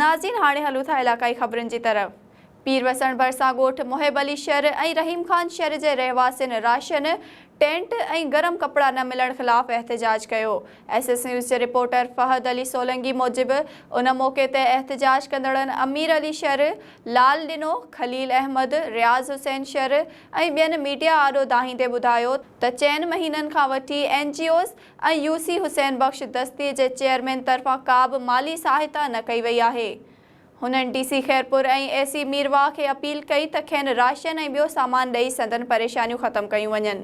ناظرين هاڻي هلون ٿا علائقائي خبرن جي طرف. پير وسڻ ڀرسان ڳوٺ محب علي شھر ۽ رحيم خان شھر جي رهواسين راشن، ٽينٽ ۽ گرم ڪپڙا نه ملڻ خلاف احتجاج ڪيو. ايس ايس نيوز جي رپورٽر فهد علي سولنگي موجب ان موقعي تي احتجاج ڪندڙن امير علي شھر، لال ڏنو، خليل احمد، رياض حسين شھر ۽ ٻين ميڊيا آڏو دانهيندي ٻڌايو ته چئن مهينن کان وٺي N G Os ۽ U C Hussain Bakhsh Dasti جي چيئرمين طرفان ڪابه مالي سهائتا نه ڪئي وئي آهي. هنن ڊي سي خيرپور ۽ اي سي ميرواهه کي اپيل ڪئي ته کين راشن ۽ ٻيو سامان ڏئي سندن پريشانيون ختم ڪيون وڃن.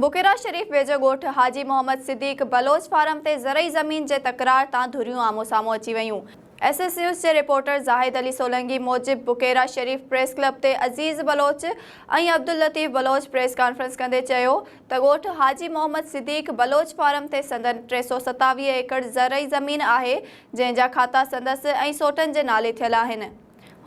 بڪيرا شريف ويجهو ڳوٺ حاجي محمد صديق بلوچ فارم تي زرعي زمين جي تڪرار تان ڌريون آمهون سامهون اچي ويون. ايس ايس نيوز جي رپورٽر زاهد علي سولنگي موجب بڪيرا شريف پريس ڪلب تي عزيز بلوچ ۽ عبداللطيف بلوچ پريس ڪانفرنس ڪندي چيو ته ڳوٺ حاجي محمد صديق بلوچ فارم تي سندن 327 ايڪڙ زرعي زمين آهي جنهن جا کاتا سندس ۽ سوٽن جي نالي ٿيل آهن.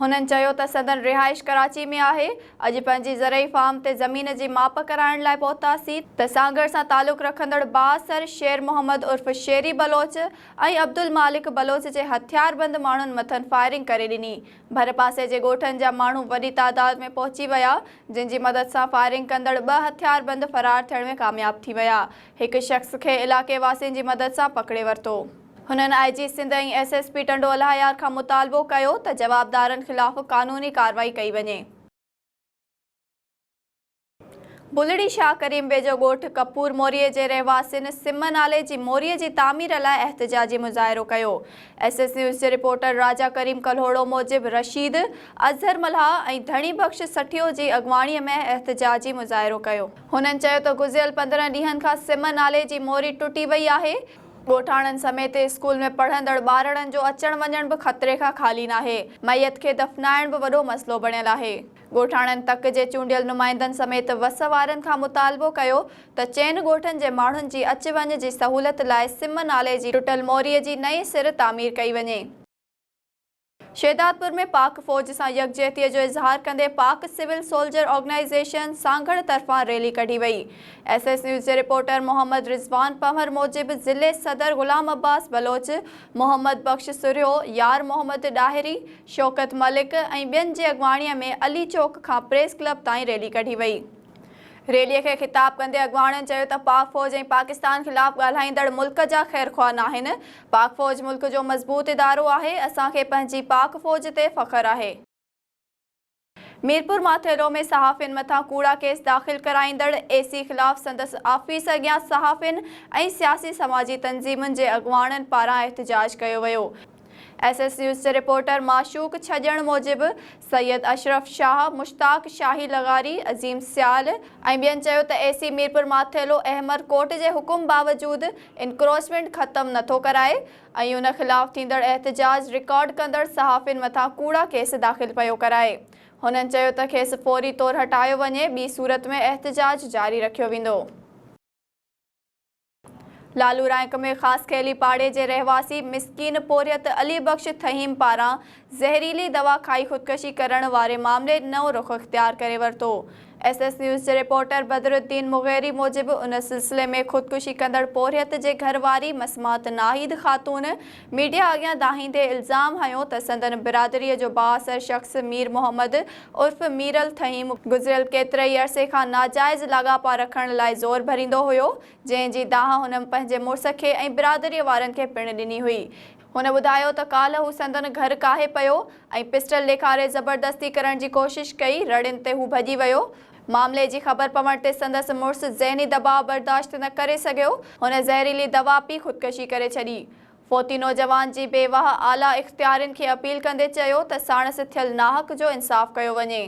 هنن چيو ته سندن رهائش ڪراچي ۾ آهي، اڄ پنهنجي زرعي فارم تي زمين جي ماپ ڪرائڻ لاء پهتاسين ته سانگهڙ سان تعلق رکندڙ بااثر شير محمد عرف شيري بلوچ ۽ عبدالمالڪ بلوچ جي هٿياربند ماڻهن مٿن فائرنگ ڪري ڏني، ڀرپاسي جي ڳوٺن جا ماڻهو وڏي تعداد ۾ پهچي ويا، جن جي مدد سان فائرنگ ڪندڙ ٻه هٿياربند فرار ٿيڻ ۾ ڪامياب ٿي ويا، هڪ شخص کي علائقي واسين جي مدد سان پڪڙي ورتو. هنن I G Sindh ۽ S S P Tando Allahyar کان مطالبو ڪيو ته جوابدارن خلاف قانوني ڪارروائي ڪئي وڃي. بلڙي شاهه ڪريم ويجهو ڳوٺ ڪپور موريي جي رهواسين سم نالي جي موريي جي تعمير لاء احتجاجي مظاهرو ڪيو. ايس ايس نيوز جي رپورٽر راجا ڪريم ڪلهوڙو موجب رشيد، اظهر ملاح ۽ ڌڻي بخش سٺيو جي اڳواڻي ۾ احتجاجي مظاهرو ڪيو. هنن چيو ته گذريل 15 ڏينهن کان سم نالي جي موري ٽٽي وئي آهي، ڳوٺاڻن سميت اسڪول ۾ پڙهندڙ ٻارڙن جو اچڻ وڃڻ به خطري کان خالي ناهي، ميت کي دفنائڻ به وڏو مسئلو بڻيل آهي. ڳوٺاڻن تڪ جي چونڊيل نمائندن سميت وس وارن کان مطالبو ڪيو ته چئن ڳوٺن جي ماڻهن جي اچ وڃ جي سهولت لاء سم نالي جي ٽٽل موري جي نئين سر تعمير ڪئي وڃي. شهدادپور ۾ پاڪ فوج سان يڪجهتي جو اظهار ڪندي Pak civil soldier organisation Sanghar طرفان ريلي ڪڍي وئي. ايس ايس نيوز جي رپورٽر محمد رضوان پنهور موجب ضلعي صدر غلام عباس بلوچ، محمد بخش سرهيو، يار محمد ڏاهري، شوڪت ملڪ ۽ ٻين جي اڳواڻي ۾ علي چوڪ کان پريس ڪلب تائين ريلي ڪڍي وئي. ريلي کي خطاب ڪندي اڳواڻن چيو ته پاڪ فوج ۽ پاڪستان خلاف ڳالهائيندڙ ملڪ جا خيرخواهه ناهن، پاڪ فوج ملڪ جو مضبوط ادارو آهي، اسان کي پنهنجي پاڪ فوج تي فخر آهي. ميرپور ماٿيلو ۾ صحافين مٿان ڪوڙا ڪيس داخل ڪرائيندڙ اي سي خلاف سندس آفيس اڳيان صحافين ۽ سياسي سماجي تنظيمن جي اڳواڻن پاران احتجاج ڪيو ويو. ايس ايس نيوز جي رپورٽر معشوق ڇڄڻ موجب سيد اشرف شاهه، مشتاق شاهي لغاري، عظيم سيال ۽ ٻين چيو ته اي سي ميرپور ماٿيلو احمر ڪورٽ جي حڪم باوجود انڪروچمينٽ ختم نٿو ڪرائي ۽ ان خلاف ٿيندڙ احتجاج رڪارڊ ڪندڙ صحافين مٿان ڪوڙا ڪيس داخل پيو ڪرائي. هنن چيو ته کيس فوري طور هٽايو وڃي ٻي صورت ۾ احتجاج جاري رکيو ويندو. لالو رائنڪ ۾ خاصخيلي پاڙي جي رهواسي مسڪين پورهيت علي بخش ٿهيم پاران زهريلي دوا کائي خودڪشي ڪرڻ واري معاملي نئون رخ اختيار ڪري ورتو. ايس ايس نيوز جي رپورٽر بدرالدين مغيري موجب ان سلسلي ۾ خودڪشي ڪندڙ پورهيت جي گهر واري مسمات ناهيد خاتون ميڊيا اڳيان دانهيندي الزام هنيو ته سندن برادري جو بااثر شخص مير محمد عرف ميرل ٿهيم گذريل ڪيترئي عرصي کان ناجائز لاڳاپا رکڻ لاء زور ڀريندو هيو جنهن جي دانهن هن پنهنجي مڙس کي ۽ برادريء وارن کي پڻ ڏني هئي. هن ٻڌايو ته ڪالهه هو سندن گهر ڪاهي پيو ۽ پسٽل ڏيکاري زبردستي ڪرڻ جي ڪوشش ڪئي، رڙين تي هو ڀڄي ويو. معاملي جي خبر پوڻ تي سندس مڙس ذهني دٻاء برداشت نه ڪري سگهيو، هن زهريلي دوا پي خودڪشي ڪري ڇڏي. فوتي نوجوان جي بيواهه اعليٰ اختيارين کي اپيل ڪندي چيو ته ساڻس ٿيل ناحق جو انصاف ڪيو وڃي.